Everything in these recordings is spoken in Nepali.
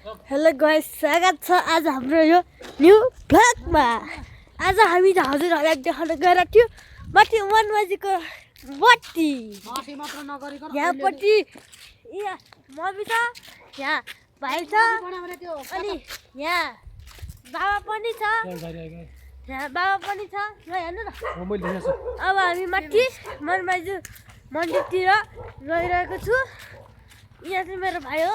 हेलो गाइस, स्वागत छ आज हाम्रो यो न्यू भ्लगमा। आज हामी हजुरहरूलाई देखाउन गएर थियो माथि 1 बजेको बत्ती। यहाँपट्टि मम्मी छ, यहाँ भाइ छ, अनि यहाँ बाबा पनि छ। ल हेर्नु न। अब हामी माथि मनमाइजु मन्दिरतिर गइरहेको छु। यहाँ चाहिँ मेरो भाइ हो।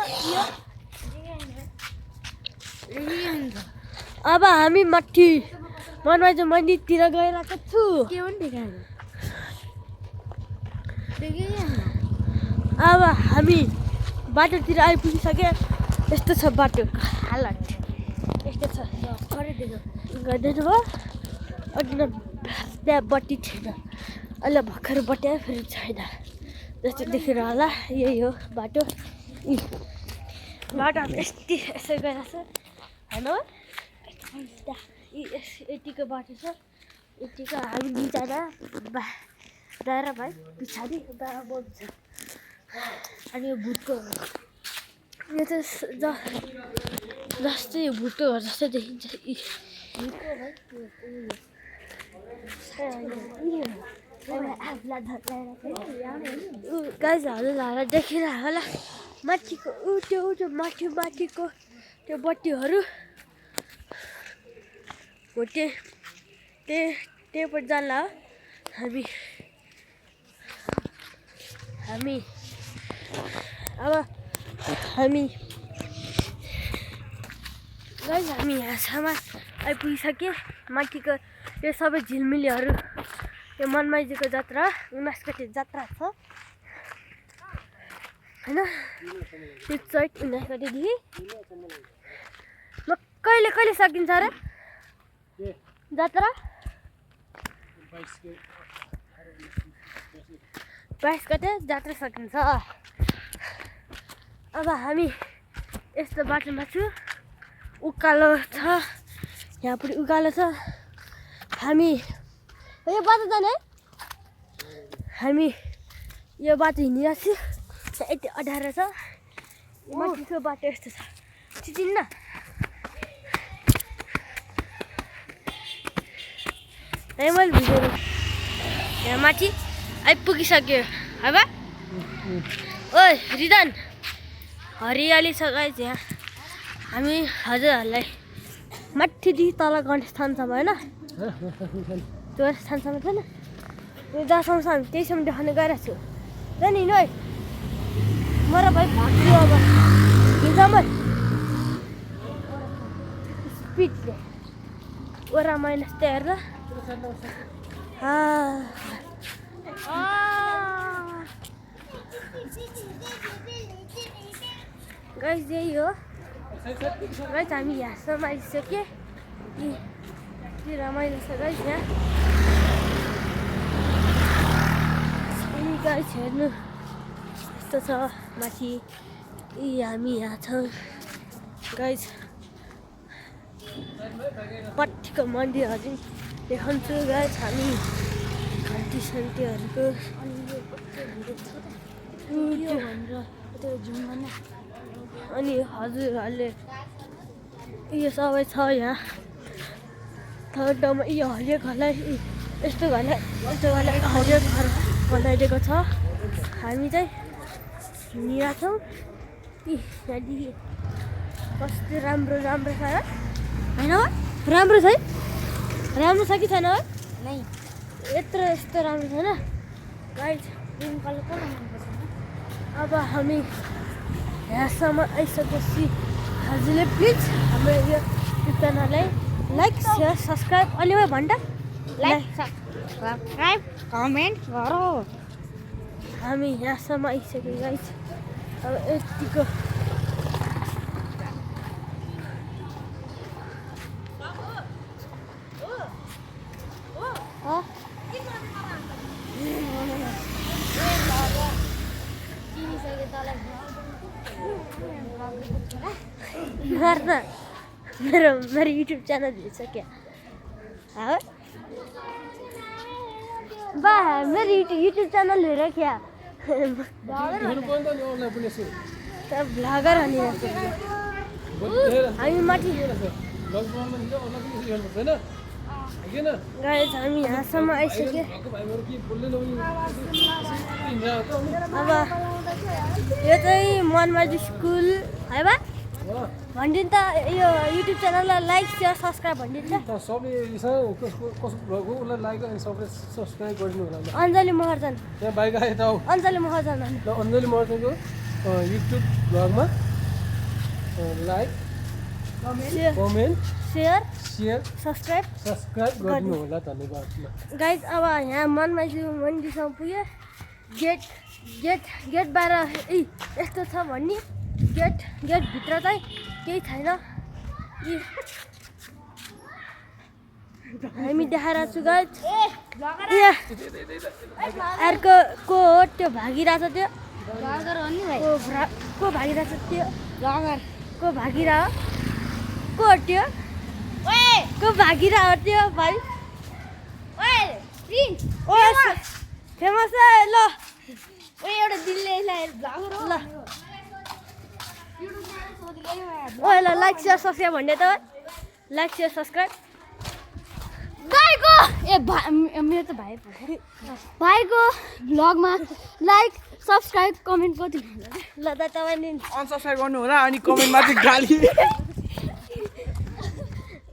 अब हामी माथि मनमाइजु मन्दिरतिर गइरहेको छु। अब हामी बाटोतिर आइपुगिसके। यस्तो छ बाटोको हालत, यस्तो छ। गरिदिनु भयो। त्यहाँ बत्ती थिएन, अहिले भर्खर बत्ती आयो, फेरि छैन जस्तो देखेर होला। यही हो बाटो। बाटो यस्तै यसो गइरहेको छ होइन। यतिको बाटो छ, यतिको। हामी दुईजना दादा भाइ पछाडि बाबा बोल्छ। अनि यो भुटको यो चाहिँ जस्तै भुटो जस्तै देखिन्छ। गाइस हजुरहरूलाई देखिरह होला माथिको त्यो माथिको त्यो बत्तीहरू हो। त्यहीपट्टि जान्ला हो हामी। अब हामी यहाँसम्म आइपुगिसके। माथिको यो सबै झिलमिलीहरू यो मनमाइजीको जात्रा 19 गते जात्रा छ होइन। त्यो चैत 19 गतेदेखि कहिले सकिन्छ अरे जात्रा? 22 गते जात्रा सकिन्छ। अब हामी यस्तो बाटोमा छु। उकालो छ, यहाँ पनि उकालो छ। हामी यो बाटो जाने, हामी यो बाटो हिँडिरहेको छु। यति 18 छ। माथिको बाटो यस्तो छ, चिन्न। मैले भिडियो यहाँ माथि आइपुगिसक्यो। अब ओइ रिदन, हरियाली छ गाइस यहाँ। हामी हजुरहरूलाई माथिदेखि तल गणेश थानसम्म होइन, त्यो थानसम्म छैन, त्यो जहाँसम्म छ हामी त्यहीसम्म देखाउनु गइरहेको छु। जाने हिँड्नु है, मेरो भाइ भाग्यो। अब हिँड्छम्म स्पिडले ओरा माइनस त हेर्दा गाइस यही हो गाइस। हामी यहाँसम्म आइसक्यो। के रमाइलो छ गाइस यहाँ। गाइस हेर्नु यस्तो छ माथि। हामी यहाँ छौँ गाइस। पट्टिको मन्दिरहरू देखाउँछु गाइस। हामी घन्टी सन्टीहरूको अनि हजुरहरूले यो सबै छ यहाँ थर्ड ठाउँमा। यो हरियो घरलाई यस्तो घरलाई हरियो घर बनाइदिएको छ। हामी चाहिँ हिँडिरहेको छौँ। यहाँदेखि कस्तो राम्रो छ होइन? राम्रो छ है? राम्रो छ कि छैन है? यस्तो राम्रो छैन गाइस। अब हामी यहाँसम्म आइसकेपछि हजुरले प्लिज हाम्रो यो युट्युब च्यानललाई लाइक सेयर सब्सक्राइब अनि भन्छ लाइक सब्सक्राइब कमेन्ट गरौ। हामी यहाँसम्म आइसक्यो गाइस। अब यतिको मेरो युट्युब च्यानल हेर्छ क्या? बा मेरो युट्युब च्यानल हेर क्या? ब्लगर अनि हामी माथि गाइस हामी यहाँसम्म आइसक्यो अब यो चाहिँ मनमाझी स्कुल है बा भनिदिनु त यो युट्युब च्यानललाई लाइक सेयर सब्सक्राइब भनिदिन्छ अञ्जली महर्जन अञ्जली महर्जन अञ्जली महर्जनको युट्युब ब्लगमा लाइक कमेन्ट सेयर सब्सक्राइब गरिदिनु होला धन्यवाद गाइस अब यहाँ मनमाझी मन्दिरसम्म पुग्यो गेट बाहिर यस्तो छ भन्ने गेटभित्र चाहिँ केही छैन हामी देखाएर छु गाइस अर्को को हो त्यो भागिरहेछ त्यो को भागिरहेछ त्यो को भागिरह को त्यो को भागिरह त्यो भाइ फेमस ल एउटा दिल्ली ल ओए ल लाइक सेयर सब्सक्राइब भन्ने त लाइक सेयर सब्सक्राइब भाइको मेरो त भाइको भ्लगमा लाइक सब्सक्राइब कमेन्ट गरिदिनु ल त तपाईँले अनसब्सक्राइब गर्नु होला अनि कमेन्टमा चाहिँ गाली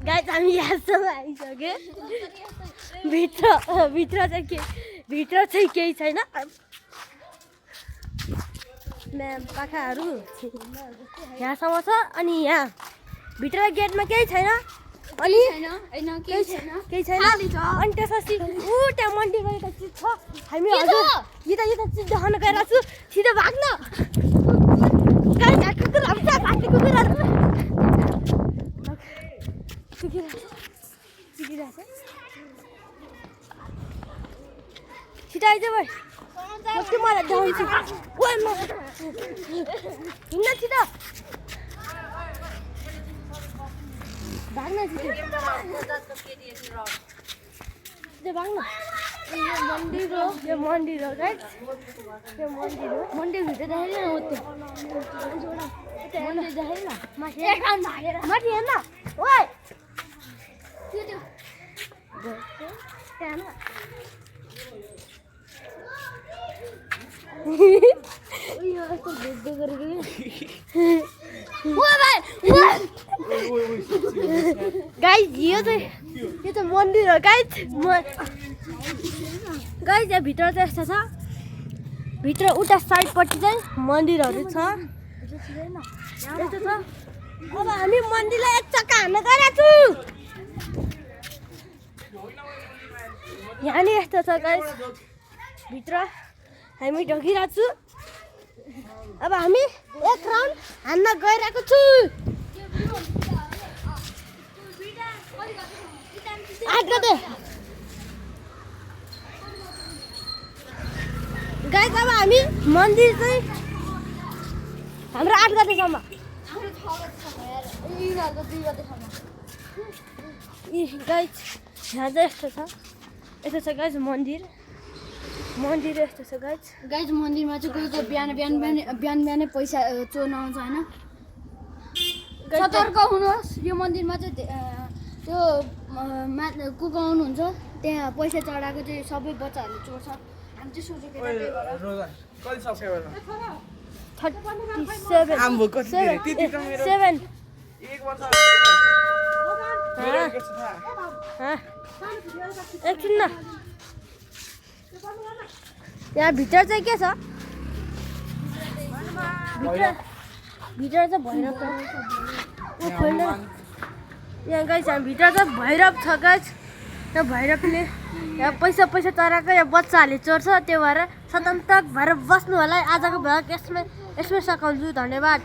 गाइस हामी यहाँसम्म आइसक्यो भित्र चाहिँ केही छैन म्याम पाखाहरू यहाँसम्म छ अनि यहाँ भित्र गेटमा केही छैन अनि केही छैन अनि त्यसपछि ऊ त्यहाँ मन्दिर गएको चिज छ हामी हजुर यता चिज देखाउन गइरहेको छु सिधै भाग्न कुकुरहरू छ भाग्ने कुकुरहरू छिटो आइज भाइ मलाई देखाउँछु हिँड्न छिटो भाग्न छिटो भाग्न यो मन्दिर हो गाइस यो मन्दिरभित्र देखेन हो त्यो मन्दिर देखेन माथि हेर्न ओइ गाइस यो चाहिँ मन्दिर हो गाइस यहाँ भित्र चाहिँ यस्तो छ भित्र उता साइडपट्टि चाहिँ मन्दिरहरू छ यस्तो छ अब हामी मन्दिरलाई एक चक्का हान्न गइरहेको छु यहाँ नि यस्तो छ गाइस भित्र हामी ढोकिरहेको छु अब हामी एक राउन्ड हान्न गइरहेको छु गाइस अब हामी मन्दिर चाहिँ हाम्रो 8 गतेसम्म गाइस यहाँ चाहिँ यस्तो छ गाइस मन्दिर यस्तो छ गाइस मन्दिरमा चाहिँ कोही कोही बिहानै पैसा चोर्न आउँछ होइन सतर्क हुनुहोस् यो मन्दिरमा चाहिँ त्यो को आउनुहुन्छ त्यहाँ पैसा चढाएको चाहिँ सबै बच्चाहरूले चोर्छ हामी चाहिँ सोचेको 37 एकछिन न यहाँ भित्र चाहिँ के छ भित्र चाहिँ भैरव छ यहाँ गाइस यहाँ भित्र चाहिँ भैरव छ गाइस त्यो भैरवले यहाँ पैसा चढाएको यहाँ बच्चाहरूले चोर्छ त्यो भएर स्वतन्त्र भएर बस्नु होला आजको भ्लग यसमै सघाउँछु धन्यवाद।